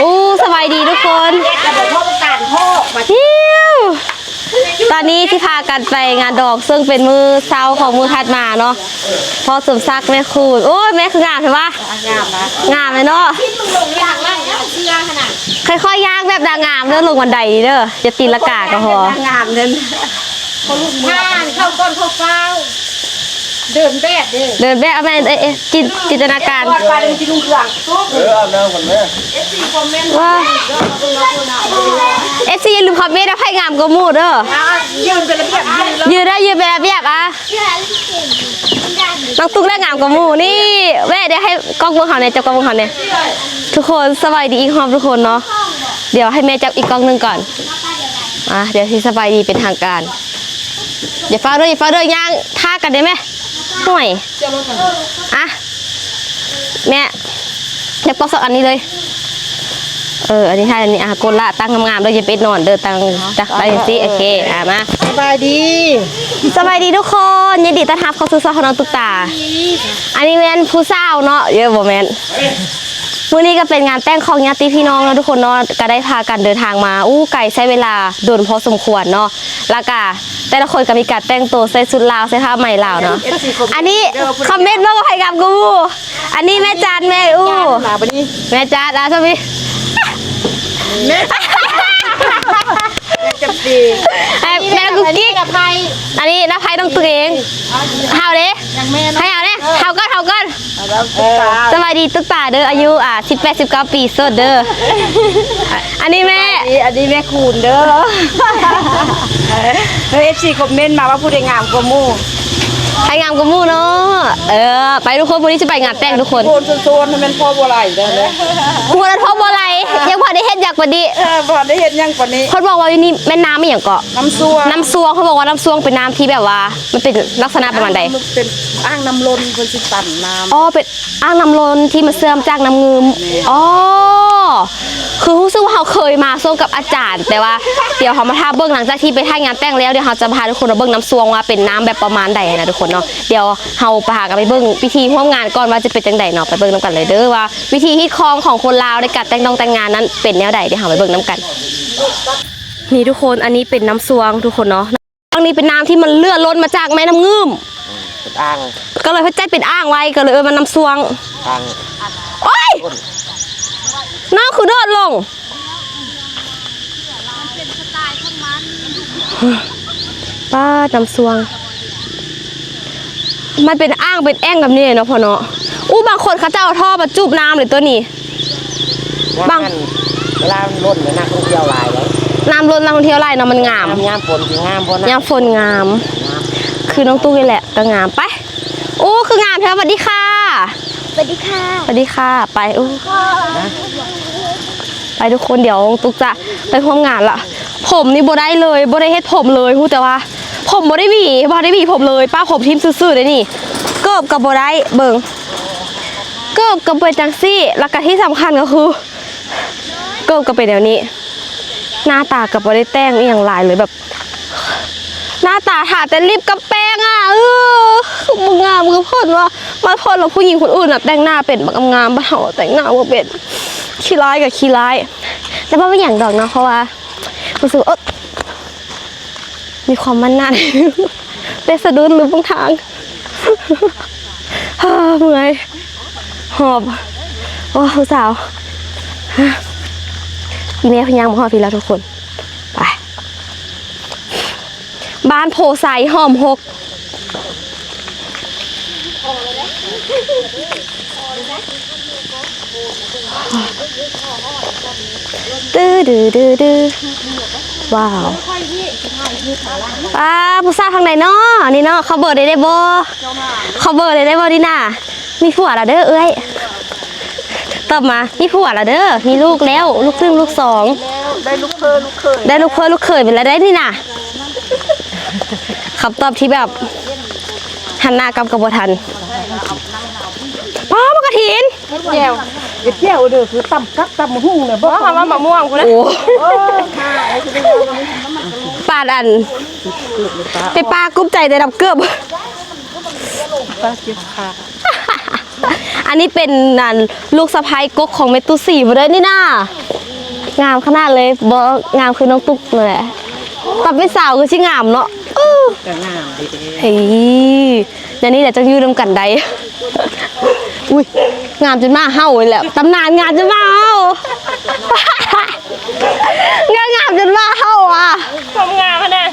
ໂອ້ ສະບາຍດີທຸກຄົນ. ຕອນນີ້ຊິພາກັນໄປງານດອງ ເຊິ່ງເປັນມື້ເຊົ້າຂອງມື້ຖັດມາເນາະ. ພໍ່ສົມສັກ ແມ່ຄູນ. ໂອ້ຍ ແມ່ຄືງາມແທ້ວະ. ງາມນະ. ງາມເລີຍເນາະ. ຄ່ອຍໆຍ່າງແບບນາງງາມເດີ ລົງບັນໄດນີ້ເດີ ຢ່າຕີນລະກາກໍພໍ. ນາງງາມເດີ. ທ່ານເຂົ້າກ່ອນເຂົ້າຟ້າວ ເດີນແບບເດ້ ເດີນແບບ. ເອົາແມ່ນ ເອີ ເອີ ຈິນ ຈິນຕະນາການ. ເອີ ອາບນ້ຳກ່ອນແມ່. ເອັຟຊີຄອມເມັນ ວ່າ ເອັຟຊີຢ່າລືມຄອມເມັນວ່າໃຜງາມກວ່າໝູ່ເດີ. ອ່າ ຢືນເປັນລະບຽບ ຢືນເລີຍ ຢືນໄດ້ ຢືນເປັນລະບຽບ. ອ່າ ນ້ອງຕຸກໄດ້ງາມກວ່າໝູ່ນີ້. ແວະ ດຽວໃຫ້ກ້ອງເບິ່ງເຮົາແດ່ ຈັບກ້ອງເບິ່ງເຮົາແດ່. ທຸກຄົນ ສະບາຍດີອີກຮອບທຸກຄົນເນາະ. ດຽວໃຫ້ແມ່ຈັບອີກກ້ອງໜຶ່ງກ່ອນ. ອ່າ ດຽວຊິສະບາຍດີເປັນທາງການ. ຢ່າຟ້າວເດີ ຢ່າຟ້າວເດີ ຍ່າງຖ້າກັນໄດ້ໄໝ? ໂອ້ຍ ອ່ະ ແມ່ ຈັບກ້ອງສອງອັນນີ້ເລີຍ. ເອີ ອັນນີ້ ຖ້າອັນນີ້ ອ່ະ ກົດລະ ຕັ້ງງາມໆເດີ ຢ່າໄປນອນເດີ ຕັ້ງຈັກໄດ້ຈັ່ງຊີ້. ໂອເຄ ອ່ະ ມາ ສະບາຍດີ ສະບາຍດີທຸກຄົນ ຍິນດີຕ້ອນຮັບເຂົ້າສູ່ຊ່ອງຂອງນ້ອງຕຸກຕາ. ອັນນີ້ແມ່ນຜູ້ສາວເນາະ. ເອີ ບໍ່ແມ່ນ. ມື້ນີ້ກໍເປັນງານແຕ່ງຂອງຍາດຕິພີ່ນ້ອງເນາະທຸກຄົນເນາະ ກໍໄດ້ພາກັນເດີນທາງມາ ອູ້ ໄກ ໃຊ້ເວລາດົນພໍສົມຄວນເນາະ ແລ້ວກໍແຕ່ລະຄົນກໍມີການແຕ່ງໂຕໃສ່ຊຸດລາວ ໃສ່ຜ້າໄໝລາວເນາະ. ອັນນີ້ຄອມເມັນເບິ່ງວ່າໃຜງາມກວ່າໝູ່. ອັນນີ້ແມ່ຈັນ ແມ່ອູ້ ແມ່ຈັນ ອ່າ ສາມີ ແມ່ຈັນ ແມ່ຈັນ ແມ່ກຸກກິກ ອັນນີ້ນະໄພ ນ້ອງຕຸກເອງ. ເຮົາເດ້ ໃຫ້ເຮົາເດ້ ເຮົາກ່ອນ ເຮົາກ່ອນ. ສະບາຍດີຕຸກຕາເດີ ອາຍຸ ອ່າ ສິບແປດ ສິບເກົ້າປີ ໂສດເດີ. ອັນນີ້ແມ່ ອັນນີ້ແມ່ຄູນເດີ. ເອີ ເອັຟຊີຄອມເມັນມາວ່າຜູ້ໃດງາມກວ່າໝູ່ ໃຜງາມກວ່າໝູ່ເນາະ. ເອີ ໄປທຸກຄົນ ມື້ນີ້ຊິໄປງານແຕ່ງທຸກຄົນ. ໂຊນໆ ໃຫ້ແມ່ນພໍ່ບໍ່ໄຫຼເດີ. ຜູ້ນັ້ນພໍ່ບໍ່ໄຫຼ ຍັງບໍ່ໄດ້ເຮັດຫຍັງປານນີ້. ເອີ ບໍ່ໄດ້ເຮັດຫຍັງປານນີ້. ເພິ່ນບອກວ່າຢູ່ນີ້ແມ່ນນ້ຳອີ່ຫຍັງເກາະ? ນ້ຳຊວງ ນ້ຳຊວງ. ເພິ່ນບອກວ່ານ້ຳຊວງເປັນນ້ຳທີ່ແບບວ່າ ມັນເປັນລັກສະນະປະມານໃດ? ເປັນອ່າງນ້ຳລົ້ນ ເພິ່ນຊິຕັນນ້ຳ. ອໍ ເປັນອ່າງນ້ຳລົ້ນທີ່ມັນເຊື່ອມຈາກນ້ຳງື່ມ. ແມ່ນ. ອໍ ຄືຮູ້ສຶກວ່າເຮົາເຄີຍມາຊ່ວງກັບອາຈານ ແຕ່ວ່າດຽວເຮົາມາຖ້າເບິ່ງ ຫຼັງຈາກທີ່ໄປຖ່າຍງານແຕ່ງແລ້ວ ດຽວເຮົາຈະພາທຸກຄົນມາເບິ່ງນ້ຳຊວງວ່າເປັນນ້ຳແບບປະມານໃດນະທຸກຄົນເນາະ. ດຽວເຮົາໄປຫາກັນໄປເບິ່ງພິທີຮ່ວມງານກ່ອນວ່າຈະເປັນຈັ່ງໃດເນາະ. ໄປເບິ່ງນຳກັນເລີຍເດີວ່າວິຖີຮີດຄອງຂອງຄົນລາວໃນການແຕ່ງດອງແຕ່ງງານນັ້ນເປັນແນວໃດ ດຽວເຮົາໄປເບິ່ງນຳກັນ. ນີ້ທຸກຄົນ ອັນນີ້ເປັນນ້ຳຊວງທຸກຄົນເນາະ. ອັນນີ້ເປັນນ້ຳທີ່ມັນເລືອລົ້ນມາຈາກແມ່ນ້ຳງື່ມ ເປັນອ່າງ ກໍເລີຍເພິ່ນຈັດເປັນອ່າງໄວ້ ກໍເລີຍເອີ້ນວ່ານ້ຳຊວງ ອ່າງ. ໂອ້ຍ ນ້ອງຄືໂດດລົງ. ປາດ ນ້ຳຊວງ ມັນເປັນອ່າງເປັນແອ່ງແບບນີ້ເນາະພໍ່ເນາະ. ອູ້ ບາງຄົນເຂົາເຈົ້າເອົາທໍ່ມາຈູບນ້ຳເລີຍຕົວນີ້. ບາງ ເວລາມັນລົ້ນ ນັກທ່ອງທ່ຽວຫຼາຍເດ້. ນ້ຳລົ້ນນັກທ່ອງທ່ຽວຫຼາຍເນາະ ມັນງາມ. ຍາມຝົນຊິງາມບໍ່ນະ? ຍາມຝົນງາມ ງາມ ຄືນ້ອງຕຸກນີ້ແຫຼະກໍງາມ. ໄປ ອູ້ ຄືງາມແທ້. ສະຫວັດດີຄ່ະ ສະຫວັດດີຄ່ະ ສະຫວັດດີຄ່ະ. ໄປ ອູ້ ໄປທຸກຄົນ ດຽວຕຸກຈະໄປຮ່ວມງານລະ. ຜົມນີ້ບໍ່ໄດ້ເລີຍ ບໍ່ໄດ້ເຮັດຜົມເລີຍ ຮູ້ແຕ່ວ່າຜົມບໍ່ໄດ້ຫວີ ບໍ່ໄດ້ຫວີຜົມເລີຍ ປະຜົມຖິ້ມຊື່ໆເດ້ນີ້. ເກີບກໍບໍ່ໄດ້ ເບິ່ງ ເກີບກໍເປັນຈັ່ງຊີ້ ແລ້ວກໍທີ່ສຳຄັນກໍຄື ເກີບກໍເປັນແນວນີ້ ໜ້າຕາກໍບໍ່ໄດ້ແຕ່ງອີ່ຫຍັງຫຼາຍເລີຍ ແບບ ໜ້າຕາທາແຕ່ລິບກັບແປ້ງອະ. ເອີ ບໍ່ງາມຄືເພິ່ນວ່າ ມາເພິ່ນວ່າຜູ້ຍິງຄົນອື່ນນະແຕ່ງໜ້າເປັນບັກງາມໆ ບັດເຮົາແຕ່ງໜ້າບໍ່ເປັນ. ຂີ້ຮ້າຍກໍຂີ້ຮ້າຍ ແຕ່ບໍ່ເປັນຫຍັງດອກເນາະ ເພາະວ່າຮູ້ສຶກວ່າ ເອີ ມີຄວາມໝັ້ນໜ້າ ແຕ່ສະດຸດ ລືມເບິ່ງທາງ. ເມື່ອຍ ຫອບ. ໂອ້ ຜູ້ສາວ ອີແມ່ເພິ່ນຍ່າງມາຮອດພີ້ແລ້ວທຸກຄົນ. ໄປ ບ້ານໂພໄຊຫອມຫົກ. ຕື້ ດື ດື ດື ວ້າວ. ປ້າ ຜູ້ສາວທາງໃດເນາະ ນີ້ເນາະ? ຂໍເບີໄດ້ ໄດ້ບໍ່? ຂໍເບີໄດ້ ໄດ້ບໍ່ນີ້ນະ? ມີຜົວລະເດີເອື້ອຍ. ຕອບມາ ມີຜົວລະເດີ ມີລູກແລ້ວ ລູກໜຶ່ງ ລູກສອງ ໄດ້ລູກເຂີຍ ລູກເຂີຍ ໄດ້ລູກເຂີຍ ລູກເຂີຍໄປແລ້ວໄດ໋ນີ້ນະ. ຄຳຕອບທີ່ແບບ ຫັນໜ້າກັບກໍບໍ່ທັນ. ປ້າ ໝາກກະຖິນ ແຈ່ວ ເຮັດແຈ່ວເດີ ຄືຕຳກັບຕຳໝາກຫຸ່ງນະ ບໍ່ ເຮົາວ່າໝາກມ່ວງພຸ້ນນະ. ໂອ້ ໂອ້ ປານອັນ ໄປປາກຸບໃຈແຕ່ດຳເກີບ ປາເຈັບຂາ. ອັນນີ້ເປັນ ອັນ ລູກສະໃພ້ກົກຂອງແມ່ຕູ້ສີບໍ່ເດີນີ້ນາ. ງາມຂະໜາດເລີຍ. ບໍ່ງາມຄືນ້ອງຕຸກນັ້ນແຫຼະ. ຕອນເປັນສາວຄືຊິງາມເນາະ. ເອີ ກໍງາມດີເດ້. ເຮີ້ຍ ດຽວນີ້ແຫຼະຈັ່ງຢູ່ນຳກັນໄດ້. ອຸ້ຍ ງາມຈົນໝາເຫົ່າເລີຍແຫຼະ. ຕຳນານງາມຈົນໝາເຫົ່າ. ງາມ ງາມຈົນໝາເຫົ່າອະ. ຄວາມງາມຫັ້ນນະ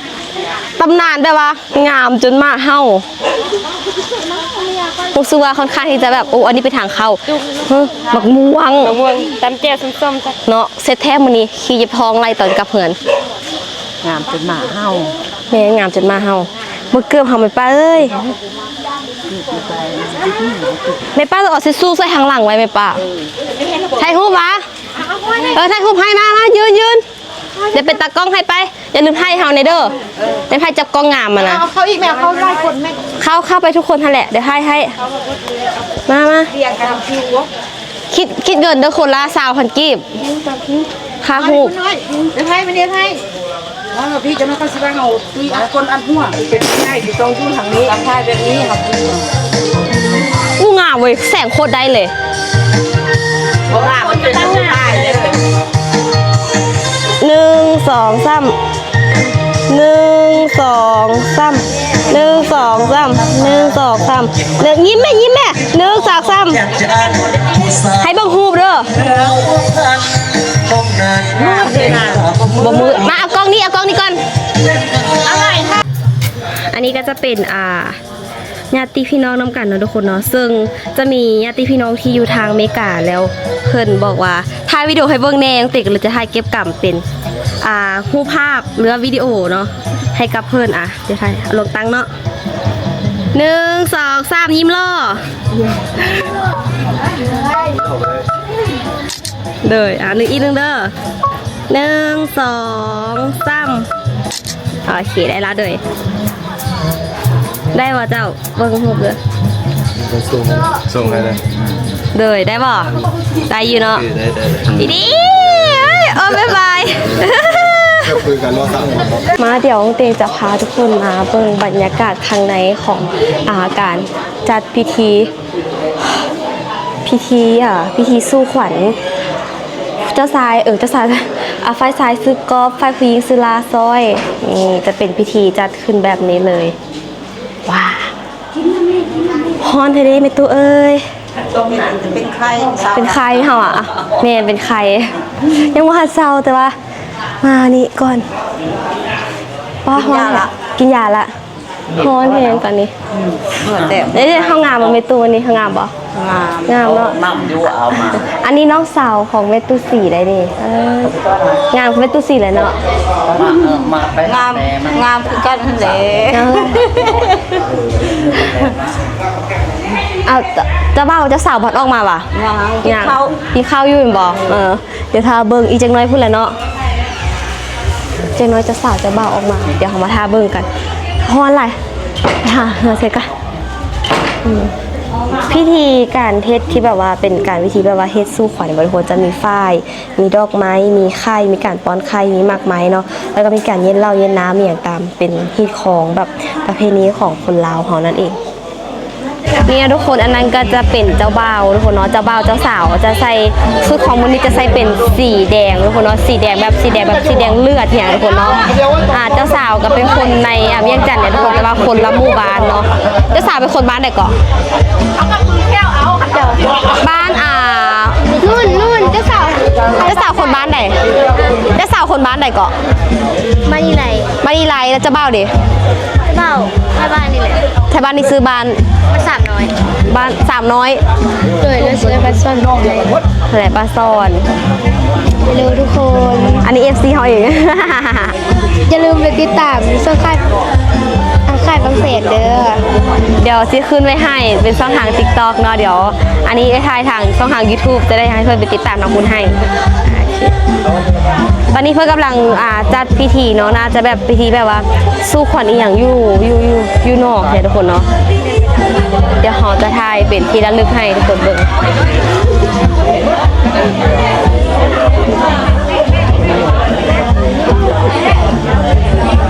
ຕຳນານແບບວ່າງາມຈົນໝາເຫົ່າ. ຮູ້ສຶກວ່າຄ່ອນຂ້າງທີ່ຈະແບບ ໂອ້ ອັນນີ້ເປັນທາງເຂົ້າ. ເຮີ້ຍ ບັກມ່ວງ ບັກມ່ວງ ຕຳແຈ່ວສົ້ມໆ ຊະເນາະ. ເສັດແທ້ມື້ນີ້ ຂີ້ເຈັບທ້ອງໄຫຼຕອນກັບເຮືອນ. ງາມຈົນໝາເຫົ່າ. ແມ່ນ ງາມຈົນໝາເຫົ່າ. ເບິ່ງເກີບເຮົາແມ່ປ້າເອີຍ. ແມ່ປ້າຕ້ອງເອົາທິດຊູ່ໃສ່ທາງຫຼັງໄວ້ແມ່ປ້າ. ຖ່າຍຮູບຫວາ? ເອີ ຖ່າຍຮູບໃຫ້. ມາ ມາ ຢືນ ຢືນ. ດຽວເປັນຕາກ້ອງໃຫ້ໄປ. ຢ່າລືມຖ່າຍເຮົາແດ່ເດີ. ແມ່ນໃຜຈັບກ້ອງງາມຫັ້ນນະ. ເອົາເຂົ້າອີກແມ່ ເອົາເຂົ້າຫຼາຍຄົນແມ່. ເຂົ້າ ເຂົ້າໄປທຸກຄົນຫັ້ນແຫຼະ. ດຽວຖ່າຍໃຫ້. ມາ ມາ. ຄິດ ຄິດເງິນເດີ ຄົນລະຊາວພັນກີບ. ຄ່າຮູບ. ດຽວຖ່າຍ ມາ ດຽວຖ່າຍ. ອໍ ພີ່ ເຈົ້ານ້ອຍເຂົາຊິວ່າເຮົາຕຸ້ຍອັດຄົນອັດຫົວ. ເປັນໄດ້ ຊິຕ້ອງຢູ່ທາງນີ້. ຕ້ອງຖ່າຍແບບນີ້ ເຮົາ ອູ້ ງາມເວີຍ. ແສງໂຄດໄດ້ເລີຍ. ບໍ່ງາມ ມັນເປັນຜູ້ຊາຍເດ້. ໜຶ່ງ ສອງ ສາມ. ໜຶ່ງ ສອງ ສາມ. ໜຶ່ງ ສອງ ສາມ. ໜຶ່ງ ສອງ ສາມ. ຍິ້ມແມ່ ຍິ້ມແມ່. ໜຶ່ງ ສອງ ສາມ. ໃຫ້ເບິ່ງຮູບເດີ. ບໍ່ມືດ. ມາເອົາກ້ອງນີ້ ເອົາກ້ອງນີ້ກ່ອນ. ອັນນີ້ກໍຈະເປັນ ອ່າ ຍາດຕິພີ່ນ້ອງນຳກັນເນາະທຸກຄົນເນາະ. ເຊິ່ງຈະມີຍາດຕິພີ່ນ້ອງທີ່ຢູ່ທາງອາເມລິກາ ແລ້ວເພິ່ນບອກວ່າຖ່າຍວິດີໂອໃຫ້ເບິ່ງແດ່ ນ້ອງເຕກໍເລີຍຈະຖ່າຍເກັບກຳເປັນ ອ່າ ຮູບພາບ ຫຼືວ່າວິດີໂອເນາະ ໃຫ້ກັບເພິ່ນ. ອ່ະ ດຽວຖ່າຍ ເອົາລົງຕັ້ງເນາະ. ໜຶ່ງ ສອງ ສາມ. ຍິ້ມຫຼໍ່. ໂດຍ ອ່າ ໜຶ່ງ ອີກໜຶ່ງເດີ. ໜຶ່ງ ສອງ ສາມ. ໂອເຄ ໄດ້ລະເດີ. ໄດ້ບໍ່ເຈົ້າ? ເບິ່ງຮູບເດີ. ສົ່ງ ສົ່ງໃຫ້ເລີຍ. ໂດຍ ໄດ້ບໍ່? ໄດ້ຢູ່ເນາະ. ໂອເຄ ໄດ້ ໄດ້ ໄດ້. ດີໆ ເອີຍ ໂອ້ ບາຍບາຍ. ມາ ດຽວນ້ອງເຕຈະພາທຸກຄົນມາເບິ່ງບັນຍາກາດຂ້າງໃນຂອງ ອ່າ ການຈັດພິທີ ພິທີ ອ່າ ພິທີສູ່ຂວັນເຈົ້າຊາຍ ເອີ ເຈົ້າຊາຍ ອ່າ ຝ່າຍຊາຍຊື່ກອບ ຝ່າຍຜູ້ຍິງຊື່ລາຊອຍ. ນີ້ຈະເປັນພິທີຈັດຂຶ້ນແບບນີ້ເລີຍ. ວ້າ ຮ້ອນແທ້ເດ້ແມ່ຕູ້ເອີຍ. ເປັນໄຂ້ ເປັນໄຂ້ເຮົາອະ. ແມ່ນ ເປັນໄຂ້ ຍັງບໍ່ທັນເຊົາ ແຕ່ວ່າມານີ້ກ່ອນ. ວ້າ ຮ້ອນ ກິນຢາລະ ກິນຢາລະ. ຮ້ອນແຮງຕອນນີ້. ອືມ ເໝື່ອແຕກ. ເອີ ເຮົາງາມບໍ່ແມ່ຕູ້ ມື້ນີ້ເຮົາງາມບໍ່? ງາມ ງາມເນາະ. ເອົານ້ຳຢູ່ ເອົາມາ. ອັນນີ້ນ້ອງສາວຂອງແມ່ຕູ້ສີໄດ໋ນີ້. ເອີ ງາມກວ່າແມ່ຕູ້ສີແຫຼະເນາະ. ມາ ເອີ ມາໄປ ງາມ ງາມຄືກັນຫັ້ນແຫຼະ. ເອີ ເອົາ ເຈົ້າ ເຈົ້າບ່າວເຈົ້າສາວບໍ່ທັນອອກມາຫວາ? ຍັງ ກິນ ຍັງ ເຂົ້າ ກິນເຂົ້າຢູ່ແມ່ນບໍ່? ເອີ ດຽວຖ້າເບິ່ງອີກຈັກໜ້ອຍພຸ້ນແຫຼະເນາະ. ຈັກໜ້ອຍເຈົ້າສາວເຈົ້າບ່າວອອກມາ ດຽວເຮົາມາຖ້າເບິ່ງກັນ. ຮ້ອນຫຼາຍ ຫາເຮືອໃສ່ກະ. ອືມ ພິທີການເຮັດທີ່ແບບວ່າເປັນການ ພິທີແບບວ່າເຮັດສູ່ຂວັນ ທຸກຄົນ ຈະມີຝ້າຍ ມີດອກໄມ້ ມີໄຂ່ ມີການປ້ອນໄຂ່ ມີໝາກໄມ້ເນາະ ແລ້ວກໍມີການເຢັນເຫຼົ້າເຢັນນ້ຳອີ່ຫຍັງຕາມເປັນຮີດຄອງແບບປະເພນີຂອງຄົນລາວເຮົານັ້ນເອງ. ນີ້ນະທຸກຄົນ ອັນນັ້ນກໍຈະເປັນເຈົ້າບ່າວທຸກຄົນເນາະ. ເຈົ້າບ່າວເຈົ້າສາວຈະໃສ່ ຊຸດຂອງມື້ນີ້ຈະໃສ່ເປັນສີແດງທຸກຄົນເນາະ ສີແດງແບບ ສີແດງແບບ ສີແດງເລືອດຫຍັງທຸກຄົນເນາະ. ອ່າ ເຈົ້າສາວກໍເປັນຄົນໃນ ອ່າ ວຽງຈັນນີ້ທຸກຄົນ ແຕ່ວ່າຄົນລະໝູ່ບ້ານເນາະ. ເຈົ້າສາວເປັນຄົນບ້ານໃດເກາະ? ບ້ານ ອ່າ ນູ້ນ ນູ້ນ ເຈົ້າສາວ ເຈົ້າສາວຄົນບ້ານໃດ? ເຈົ້າສາວຄົນບ້ານໃດເກາະ? ມະນີໄລ. ມະນີໄລ. ແລ້ວເຈົ້າບ່າວເດ? ເຈົ້າບ່າວ ໄທບ້ານນີ້ແຫຼະ. ໄທບ້ານນີ້ຊື່ບ້ານ? ບ້ານສາມນ້ອຍ. ບ້ານສາມນ້ອຍ. ໂດຍ ແລ້ວຊື່ບ້ານຊ່ອນ. ຫັ້ນແຫຼະ ບ້ານຊ່ອນ. ເຮັລໂລທຸກຄົນ ອັນນີ້ເອັຟຊີເຮົາເອງ. ຢ່າລືມໄປຕິດຕາມຊ່ອງຄ້າຍ ຄ້າຍບາງແສນເດີ. ດຽວຊິຂຶ້ນໄວ້ໃຫ້ເປັນຊ່ອງທາງຕິກຕັອກເນາະ. ດຽວອັນນີ້ໄດ້ຖ່າຍທາງຊ່ອງທາງຢູທູບ ຈະໄດ້ໃຫ້ເພິ່ນໄປຕິດຕາມທາງພຸ້ນໃຫ້. ໂອເຄ ຕອນນີ້ເພິ່ນກຳລັງ ອ່າ ຈັດພິທີເນາະ ໜ້າຈະແບບພິທີແບບວ່າສູ່ຂວັນອີ່ຫຍັງຢູ່ ຢູ່ ຢູ່ ຢູ່ນອກແທ້ທຸກຄົນເນາະ. ດຽວເຮົາຈະຖ່າຍເປັນທີ່ລະລຶກໃຫ້ທຸກຄົນເບິ່ງ.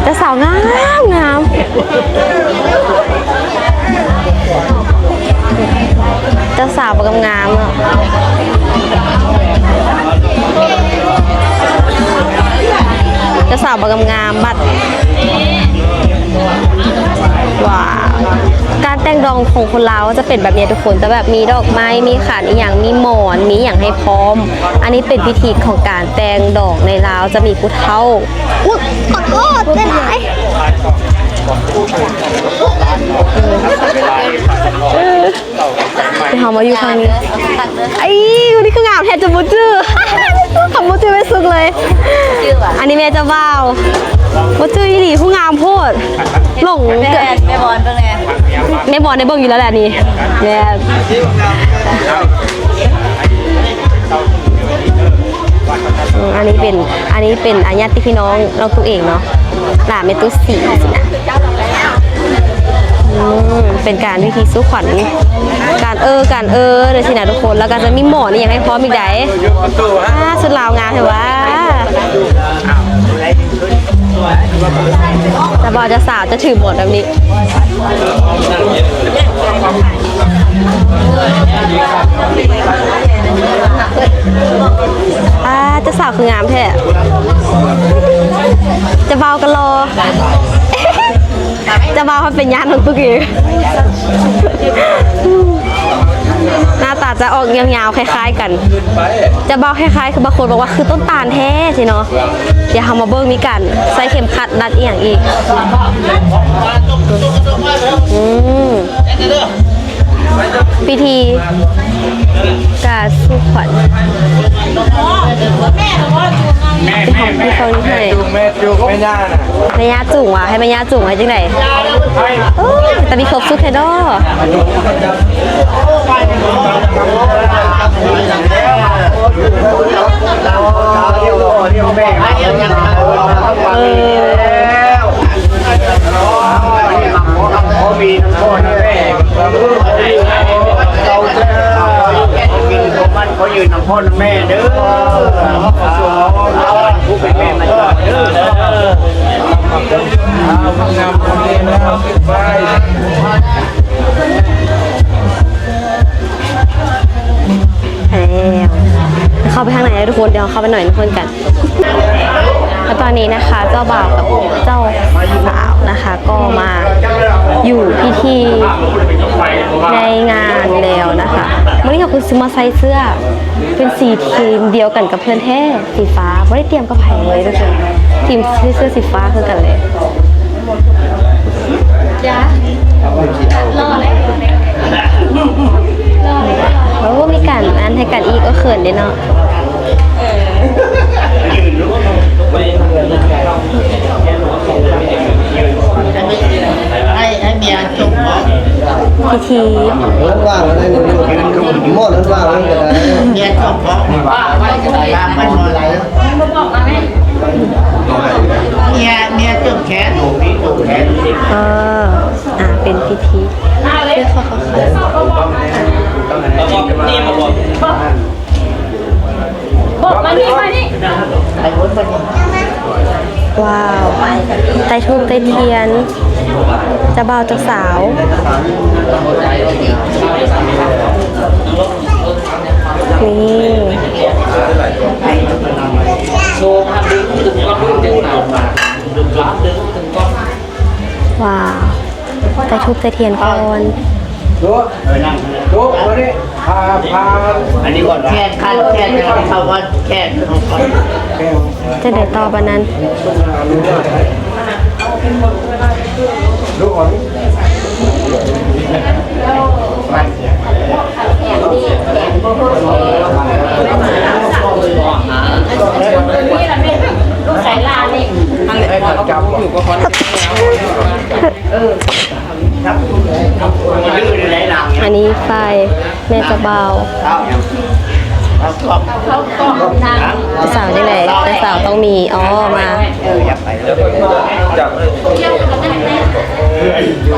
ເຈົ້າສາວງາມງາມ ເຈົ້າສາວປະກຳ ສາວບໍ່ງາມໆ ບັດ ວ້າວ ການແຕ່ງດອງຂອງຄົນລາວຈະເປັນແບບນີ້ທຸກຄົນ ຈະແບບມີດອກໄມ້ ມີຂັນອີ່ຫຍັງ ມີໝອນ ມີອີ່ຫຍັງໃຫ້ພ້ອມ. ອັນນີ້ເປັນພິທີຂອງການແຕ່ງດອງໃນລາວ ຈະມີຜູ້ເຖົ້າ ອຸຍ ຂໍໂທດຫຼາຍໆ ເອີ ເຮົາມາຢູ່ທາງນີ້ ໄອ້ ຄົນນີ້ຄືງາມແທ້ ຈົນບໍ່ຈື່ ຄຳບໍ່ຈື່ແມ່ສຸກເລີຍ. ອັນນີ້ແມ່ເຈົ້າບ່າວ ບໍ່ຈື່ອີ່ຫຼີ ຜູ້ງາມໂພດ ຫຼົງ ແມ່ ແມ່ບອນເບິ່ງແດ່ ແມ່ບອນໄດ້ເບິ່ງຢູ່ແລ້ວແຫຼະນີ້ ແມ່ນ. ອືມ ອັນນີ້ເປັນ ອັນນີ້ເປັນ ອາ ຍາດຕິພີ່ນ້ອງນ້ອງຕຸກເອງເນາະ ຫຼານແມ່ຕຸສີຊີ້ນະ. ອືມ ເປັນການພິທີສູ່ຂວັນ ການເອີ ການເອີ ຈັ່ງຊີ້ນະທຸກຄົນ ແລ້ວກໍຈະມີໝໍນອີ່ຫຍັງໃຫ້ພ້ອມອີກໃດ໋. ອ້າ ຊຸດລາວງາມແທ້ຫວາ. ເຈົ້າບ່າວເຈົ້າສາວຈະຖືໝອນແບບນີ້. ອ້າ ເຈົ້າສາວຄືງາມແທ້ ເຈົ້າບ່າວກໍຫຼໍ່ ເຈົ້າບ່າວເປັນຍາດນ້ອງຕຸກເອງ ໜ້າຕາຈະອອກຍາວໆ ຄ້າຍໆ ກັນ ເຈົ້າບ່າວຄ້າຍໆ ຄືບາງຄົນບອກວ່າຄືຕົ້ນຕານແທ້ຊີ້ເນາະ. ດຽວເຮົາມາເບິ່ງມີການໃສ່ເຂັມຂັດລັດອີ່ຫຍັງອີກ. ອືມ ພິທີການສູ່ຂວັນ ແມ່ ແມ່ ແມ່ ແມ່ ແມ່ຍ່ານະ ແມ່ຍ່າຈູງຫວາ ໃຫ້ແມ່ຍ່າຈູງ ໃຫ້ຈັ່ງໃດ? ໂອ້ຍ ແຕ່ມີຄົບສຸດແທ້ເນາະ. ເອີ ຂໍຢືນນຳພໍ່ນຳແມ່ເດີ ຜູ້ເປັນແມ່ມາເດີ. ແລ້ວ ເຂົ້າໄປທາງໃນເດີທຸກຄົນ ດຽວເຮົາເຂົ້າໄປໜ້ອຍໜຶ່ງເພິ່ນກັນ. ແລ້ວຕອນນີ້ນະຄະ ເຈົ້າບ່າວກັບເຈົ້າສາວນະຄະ ກໍມາຢູ່ພິທີໃນງານແລ້ວນະຄະ. ມື້ນີ້ເຮົາຄືຊິມາໃສ່ເສື້ອເປັນສີທີມດຽວກັນກັບເພິ່ນແທ້ ສີຟ້າ ບໍ່ໄດ້ຕຽມກັບໃຜເລີຍທຸກຄົນ ທີມໃສ່ເສື້ອສີຟ້າຄືກັນເລີຍ. ໂອ້ ມີການອັນໃຫ້ກັນອີກ ໂອ້ ເຂີນເດ້ເນາະ. ໃຫ້ ໃຫ້ເມຍຈົບເນາະ ພິທີ ເອີ ວາງໄວ້ ໝໍນວາງໄວ້ກໍໄດ້ ເມຍຈົບເນາະ ວາງໄວ້ກໍໄດ້ ວາງໄວ້ໝໍນໄດ້ ເມຍ ເມຍຈົບແຂນ ຈົບແຂນ ເອີ ອ່າ ເປັນພິທີ ເອີ ຂໍ ຂໍ ຂໍ ບອກມານີ້ ມານີ້ ວ້າວ ໄຕ້ທູບໄຕ້ທຽນ ເຈົ້າບ່າວເຈົ້າສາວ ນີ້ ວ້າວ ໄຕ້ທູບໄຕ້ທຽນກ່ອນ. ໂຕະ ໂຕະ ມານີ້ ພາ ພາ ອັນນີ້ກ່ອນ ແຂກ ຂັ້ນແຂກ ເຂົ້າກ່ອນ ແຂກ ຈັ່ງໃດຕໍ່ບາດນັ້ນ? ອັນນີ້ຝ່າຍແມ່ເຈົ້າບ່າວ ເຈົ້າສາວຈັ່ງໃດ? ເຈົ້າສາວຕ້ອງມີ ອໍ ມາ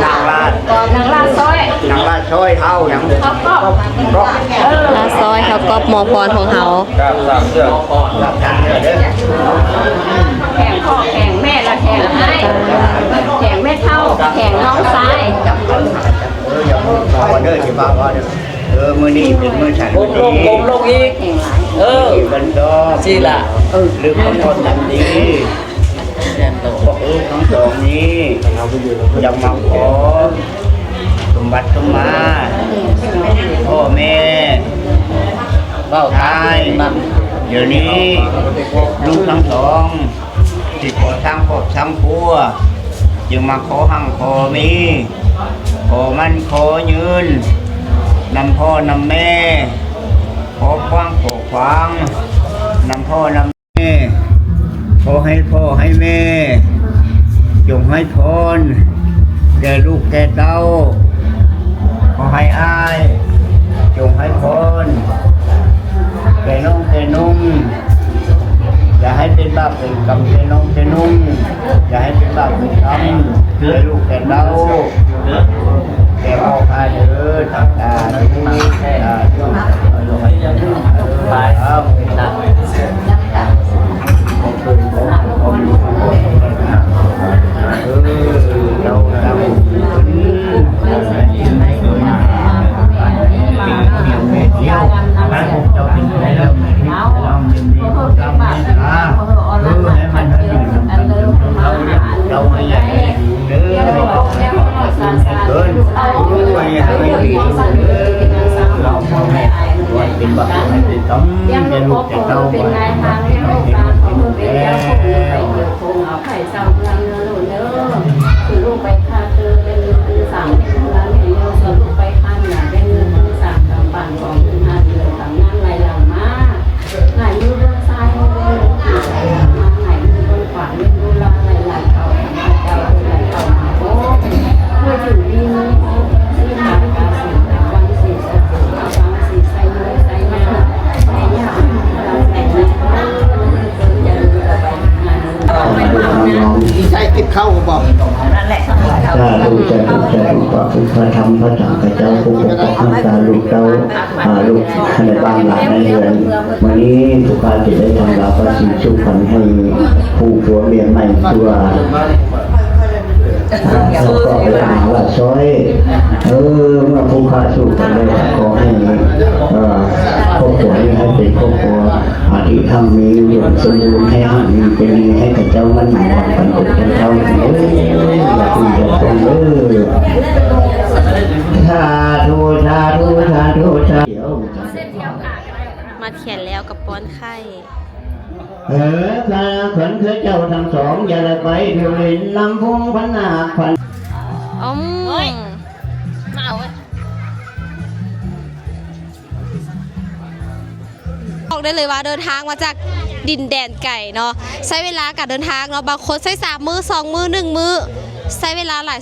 ນາງລາດ ນາງລາດຊອຍ ເຮົາຫຍັງ ເຂົ້າກ້ອມ ເຂົ້າກ້ອມ ລາດຊອຍ ເຂົ້າກ້ອອມ ໝໍພອນຂອງເຮົາ ແຂກພໍ່ແຂກແມ່ ແລະ ແຂກອ້າຍ ແຂກແມ່ເຖົ້າ ແຂກນ້ອງຊາຍ ເອີ ຢ່າເວົ້າເດີ ຊິພາເວົ້າເດີ ເອີ ມື້ນີ້ເປັນມື້ສັນ ກົ້ມລົງ ກົ້ມລົງອີກ ເອີ ເພິ່ນດອກ ຊີ້ລະ ເອີ ລືມຄຳຂອບທຳດີ. ພວກລູກທັງສອງນີ້ ຢາກມາຂໍສົມບັດສົມມາ ພໍ່ແມ່ ເວົ້າຕາຍ ດຽວນີ້ລູກທັງສອງ ຊິຂໍສ້າງຄອບສ້າງຄົວ ຈຶ່ງມາຂໍຮັ່ງຂໍມີ ຂໍໝັ້ນຂໍຍືນ ນຳພໍ່ນຳແມ່ ຂໍກວ້າງຂໍຂວາງ ນຳພໍ່ນຳແມ່ ຂໍໃຫ້ພໍ່ໃຫ້ແມ່ ຈົ່ງໃຫ້ພອນແກ່ລູກແກ່ເຕົ້າ ຂໍໃຫ້ອ້າຍ ຈົ່ງໃຫ້ພອນ ແກ່ນ້ອງແກ່ນຸ່ງ ຢ່າໃຫ້ເປັນບາບເປັນກຳແກ່ນ້ອງແກ່ນຸ່ງ ຢ່າໃຫ້ເປັນບາບເປັນກຳແກ່ລູກແກ່ເຕົ້າ ແກ່ພໍ່ຂ້າເດີ ສາທຸ ສາທຸ ເອີ ເຈົ້າເປັນແມ່ດຽວ ເຈົ້າເປັນແມ່ດຽວ ແມ່ທີ່ເຈົ້າເປັນແມ່ດຽວ ເອີ ໃຫ້ມັນໃຫ້ຢູ່ນຳກັນ ເຈົ້າໃຫ້ໃຫຍ່ໃຫ້ດີເດີ ໃຫ້ເກີນ ເອີ ໃຫ້ໃຫ້ດີເດີ ເຮົາພໍ່ແມ່ ເປັນບາບເປັນກຳ ແກ່ລູກແກ່ເຕົ້າ ເປັນແມ່ ເປັນແມ່ ໃຫ້ເຊົາເມືອເດີລູກເດີ ຄືລູກໄປຄ້າເກີດໄດ້ເງິນຄືສາມເດືອນລະແມ່ນເດີ ສ່ວນລູກໄປຄ້າເໜືອໄດ້ເງິນຄືສາມກຳປານຂອງເພິ່ນຫ້າເດືອນກຳນັ້ນໄຫຼຫຼັງມາ ຫຼາຍມື້ເບິ່ງຊ້າຍໃຫ້ເບິ່ງຂວາ ມາຫຼາຍມື້ເບິ່ງຂວາ ເງິນໂດລາໄຫຼຫຼັງເຂົ້າ ເຈົ້າໄຫຼເຂົ້າມາໂອ້ ເພື່ອຢູ່ດີມີແຮງ ໃສ່ຕິບເຂົ້າບໍ່? ສາທຸ ສາທຸ ສາທຸ ພະພຸດທະທຳພະສັງຄະເຈົ້າ ຜູ້ປົກປັກຮັກສາລູກເຕົ້າ ອາ ລູກໃນບ້ານຫຼານໃນເຮືອນ. ມື້ນີ້ຜູ້ຂ້າຈະໄດ້ທຳລາວພະສີສູ່ຂວັນໃຫ້ຄູ່ຜົວເມຍໃໝ່ ຄືວ່າ ອ່າ ເຈົ້າກໍໄປຫາລາຊອຍ ເອີ ເມື່ອຜູ້ຂ້າສູ່ກັນແລ້ວ ຂໍໃຫ້ ເອີ ຄອບຄົວນີ້ໃຫ້ເປັນຄອບຄົວ ອາ ທີ່ຮັ່ງມີອຸດົມສົມບູນ ໃຫ້ຮັ່ງມີເປັນດີ ໃຫ້ເຂົາເຈົ້າໝັ້ນໝາຍຫວັງກັນເປັນເຈົ້າເດີ ຢ່າຕື່ນຢ່າຕົງເດີ. ສາທຸ ສາທຸ ສາທຸ ສາທຸ. ມັດແຂນແລ້ວກໍປ້ອນໄຂ່. ເອີ ຂ້າຂວັນຄືເຈົ້າທັງສອງ ຢ່າໄດ້ໄປດຽວຫຼິ້ນນຳຝູງພັນນາກຂວັນ. ອືມ ມາເອົາເວີຍ. ບອກໄດ້ເລີຍວ່າເດີນທາງມາຈາກດິນແດນໄກເນາະ ໃຊ້ເວລາການເດີນທາງເນາະ ບາງຄົນໃຊ້ສາມມື້ ສອງມື້ ໜຶ່ງມື້ ໃຊ້ເວລາຫຼາຍ